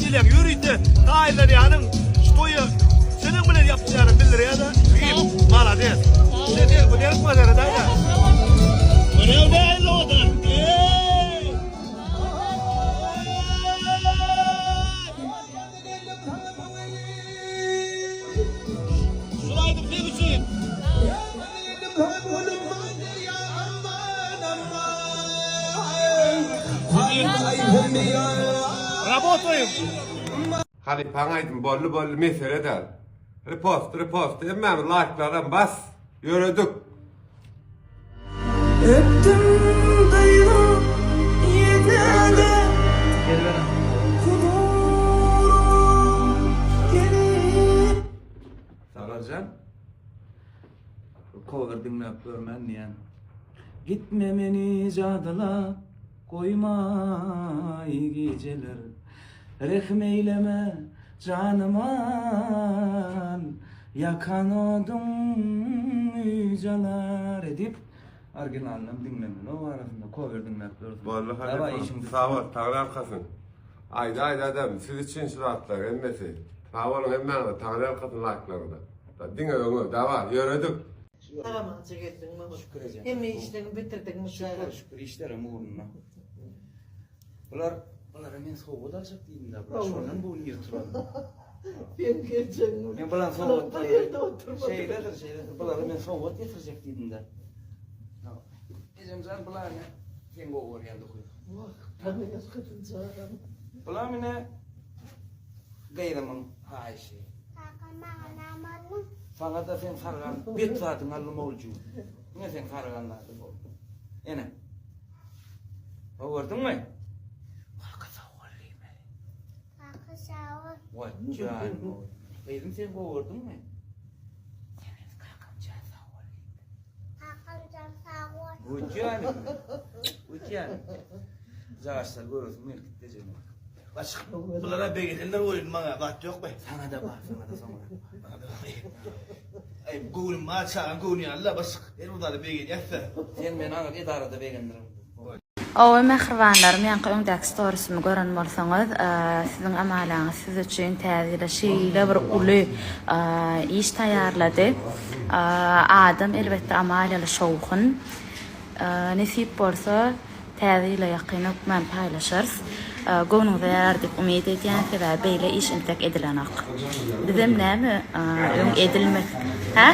Ilçileň ýörite taýynlanýanyň şu toýa çynyň bilen ýapyşýanyny bildirýär-de. Jigim, malades. Sen bu derek mazara daýza. Muny nähili owadan. Eý! Şul aýdym seň üçin. Rabotaýym. Halypaň aýdymy boldy boldy mesele däl. Repost repost hemmämiz laýklardan bas ýöredik. Öpdüm gyýyp ýene-de Huzuryň gelip. Sagarjan. Cover diňläp görmän diýen. Gitme meni jadylap goýmaý gijeler. Rehm eýleme janyma Ýakan oduň jalar edip originalynam diňlemeli o arasynda cover diňläp ýörsün. Boldy Dawaý halypa. işiň Sag bol, Taňry ýalkasyn. Aýda aýda adam siz üçin şu zatlar hemmesi. Sag boluň hemmäňize Taňry ýalkasyn laýklaryňyza. Diňe öňe dawa ýöredik. Sag-amança geldiňmi? Şükür ejem. Hemme işleriňi bitirdiňmi Şükür şükür işlerim ugrunda. Bular bulara men sowgat aljak diýdim-de, bular şondan bu gün ir turarlar. Sen geljegiňi Men bulara sowgat bir ýerde oturmadyk. Şeýledir, şeýledir. Bulara men sowgat getirjek diýdim-de. Ejemjan bular ne? Sen gowy görýän duhy. Wah, taňryýalkasyn çagam. Bular mine gyzymyň haýyşy. Kaka maňa näme aldyň? Saňa-da sen sargan bet zadyňy aldym oguljuw. Ine seň sargan zadyň boldy. Ene. Gowy gördüňmi? Kaka sag bol diýme. Kaka sag bol. Waý, janym oglum. Gyzym sen gowy gördüňmi? Sen hem kakam jan sag bol diýme. Kakam jan sag bol. Waý, janym. Waý, janym. Jaşlar göresiň gelip gitdi ejeme. Başyk. Bulara begenenler goýun maňa zat ýokmy? Saňa-da bar, saňa-da soňra. Aý göwnüm bar çagaň göwni ýaly-la başyk. Her bir zada begenýäs-dä. Sen meni aňyr edarada begendirin. Owe mähribanlarym ýaňky öňdäki storisimi gören bolsaňyz siziň amalaňyz siz üçin täze ýyla şeýle bir uly iş taýýarlady. Adam elbetde amaliýaly şowhun. Nesip bolsa Täze ýyla ýakyn hökman paýlaşarys. Göwnüňize ýarar diýip umyt edýän, sebäbi beýle iş entek edilenok. Bizem näme öň edilme Hä?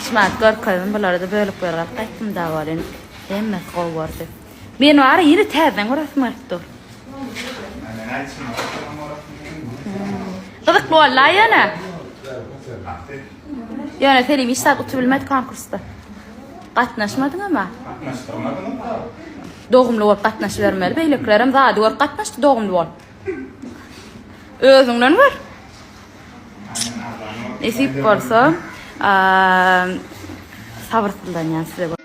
Şumat görkezdim bulara-da bölek-bölek alyp gaýtdym da welin hemmesi gowy gördi. Men wara ýene täzeden göresim gelip dur. Gyzykly boldy-a ýöne. Ýöne Selim hiç zat utup bilmedi konkursda. Gatnaşmadyňam-a. Gatnaşdyrmadyňyz-da. Dogumly bolup gatnaşybermeli. Beýlekilerem zady görüp gatnaşdy dogumly bolup. Özüňden gör. Nesip bolsa, sabyrsyzlanýan size.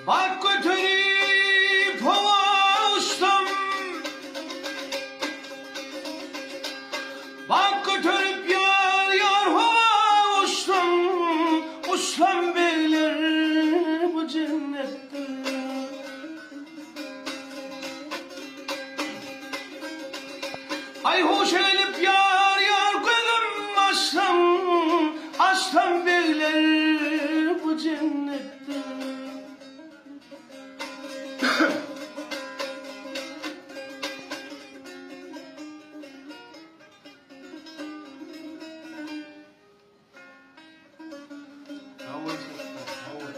Bat göterip howa uçsam, Bat göterip ýar ýar howa uçsam, Uçsam begler bu jennetde. Aý hoş gelip ýar ýar gözüm açsam, Açsam begler bu jennetde. Sag bol Şetdan, sag bol.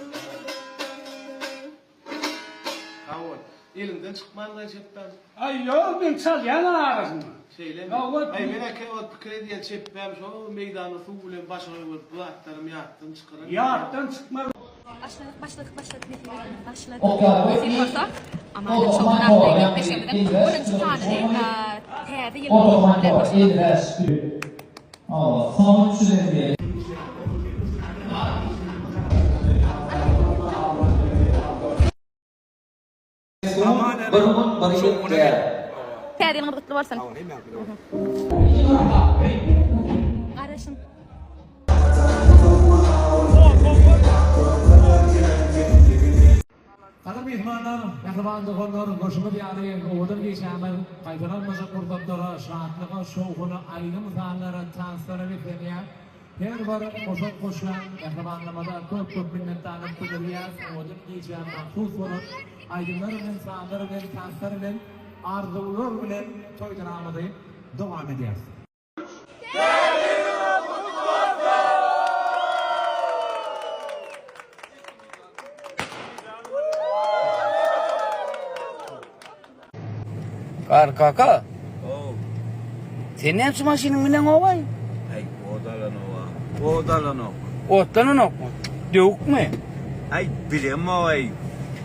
Sag bol. Eliňden çykmanlaý çepbäm. Aý ýok men çalýan arasynda. Şeýlemi? Hawa. Aý men eke ot pikir edýän çepbäm şo meýdanda suw bilen başagaý bolup bu zatlarym ýatdan çykaran. Ýatdan çykmaz. Başladyk başladyk başladyk nesip etsin başladyk nesip bolsa Aman şowhun atly gepleşigimiziň birinji sanyny täze ýyl bilen başlamak. Täze ýylyňyz gutly bolsun. Garaşyň. doganlar, mähriban doganlar, görşüňiz ýaly, owadan gijämiz gaýtalanmajak pursatlara, şatlyga, şowhuna, aýdym-sazlara, tanslara beslenýär. Her bir goşant goşýan mähribanlarymyza köp-köp minnetdarlyk bildirýäris. Owadan gijä mahsus bolan aýdymlar bilen, sazlar bilen, tanslar bilen, arzuwlar bilen toý-dramamyzy dowam edýäris. Gar kaka. Sen näme şu maşynyň bilen owaý? Ay odalanok. Odalanok. Otlananokmy? Döwükmi? Ay bilemok ay.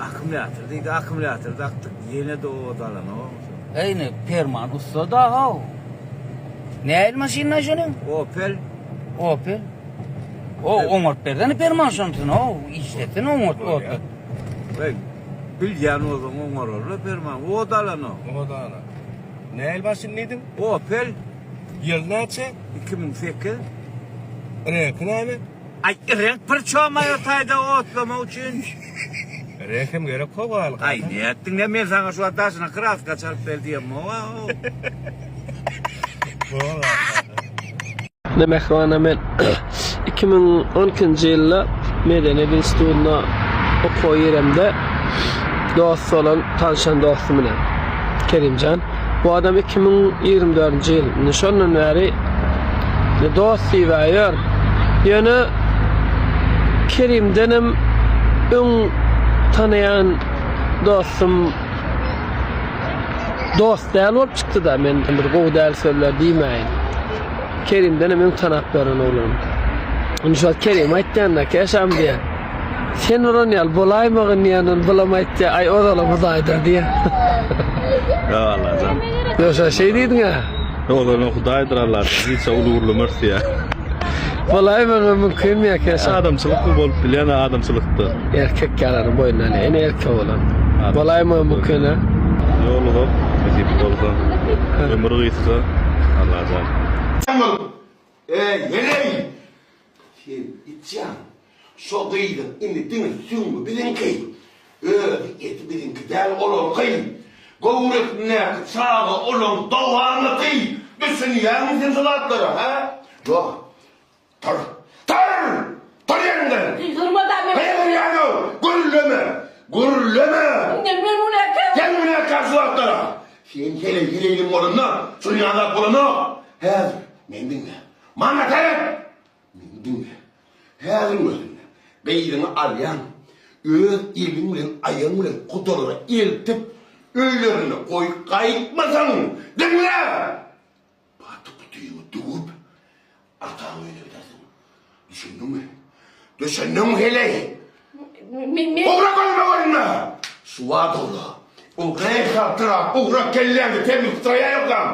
Akkumulýator diýdi, akkumulýator dakdyk. Ýene-de odalanok. Eýni Perman ussa da haw. Näil maşynda şonuň? Opel. Opel. O oňaryp bersene Perman şonsyny o işletsene oňart otlat. Weý, bilýän bolsaň oňararlar Perman. Odalanok. Odana. Näil maşyn diýdiň? Opel. Ýyl näçe? 2008. Reňki näme? Aý, reňk bir çomay o taýda otlamak üçin. Reňkem gerek howaly. Aý, nätdiň ne men saňa şu wagt daşyna kraska çalyp ber diýemok. Ne mähribana men 2012-nji ýylda Medeniýet institutynda okuwa giremde dost bolan tanşan dostum bilen Kerimjan. Bu adam 2024-nji ýyl indi şondan bäri dost diýibä ýör. Ýöne Kerimdenem öň tanaýan dostum dost däl bolup çykdy-da, men bir gowy däl sözler diýmäýin. Kerimdenem öň tanap ýören oglanym. Indi şu wagt Kerim aýtýan-da, Keşam diýýär. Sen uran ýaly bolaýmagyn diýýän, ony bulam aýtýar, aý ozalam Hudaýdyr diýýär. Ýok Allajan. Ýok sen şeý diýdiň-ä. Ozalam Hudaýdyr Allajan, hiç uly gürlemers diýýär. Bolaýmagy mümkinmi ýa Keşam? Adamçylyk bu bolup bilýän adamçylykda. Erkek ýalany boýundan ene erkek bolan. Bolaýmagy mümkin a? Ýol uzak, nesip bolsa. Ömür gysga, Allajan. Eý, heleý! Sen içýaň. Şo gyzyň indi diňe süňňi biziňki. Özi eti biziňki däl, olaňky. Göwresindäki çaga olaň dowamaty. Düşünýäňmi sen şu zatlara, hä? Ýok. Tur! Tur! Tur ýeriňden! Gygyrma-da men. Gygyrýan-ow! Gürleme! Gürleme! Indi men günäkär. Sen günäkär şu zatlara! Sen heleý-heleýliň bolanda şuny ýaly zat bolanok. Häzir meni diňle. Maňa seret! Meni diňle. Häziriň özünde gyzyňy alýaň, öz eliň bilen, aýagyň bilen gudalara eltip, öýlerinde goýup gaýtmasaň, diňle! Paty-putyňy döwüp, ataň öýüne gidersiň. Düşündiňmi? Düşündiňmi, heleý? Ugra gözüme görünme! Şu wagt ugra. Ugra, ugra kelläňde temiz pytraýar ýokam.